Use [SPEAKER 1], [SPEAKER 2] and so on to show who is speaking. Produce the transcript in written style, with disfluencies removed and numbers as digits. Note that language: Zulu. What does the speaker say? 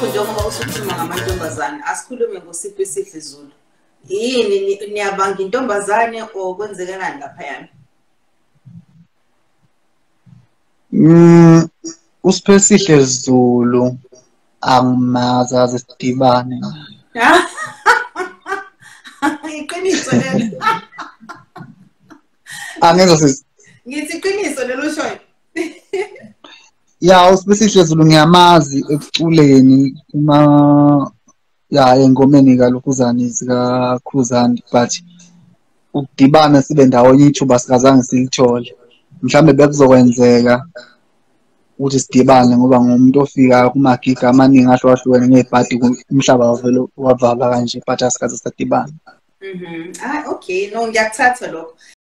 [SPEAKER 1] Nakho njengoba usukhuluma ngamantombazane, asikhulume ngoSiphesihle Zulu. Yini niyabanga intombazane or kwenzekalani laphayana?
[SPEAKER 2] USiphesihle Zulu angimazi aze sidibane.
[SPEAKER 1] Iqiniso lelo.
[SPEAKER 2] Angizwa sisi.
[SPEAKER 1] Ngithi iqiniso lelo ushoyo.
[SPEAKER 2] Ya, uSiphesihle Zulu ngiyamazi ekuculeni kuma ya engomeni kalokhuzani zikaKhuzani, but ukudibana sibe ndawonye ithuba sikazange silithole. Mhlambe bekuzokwenzeka ukuthi sidibane ngoba ngumuntu ofika kumagiga amaningi ahlukahlukene ngebhadi umhlaba wavele wavala kanje, but asikaze sadibana.
[SPEAKER 1] Ah, okay, no ngiyakuthatha lokho.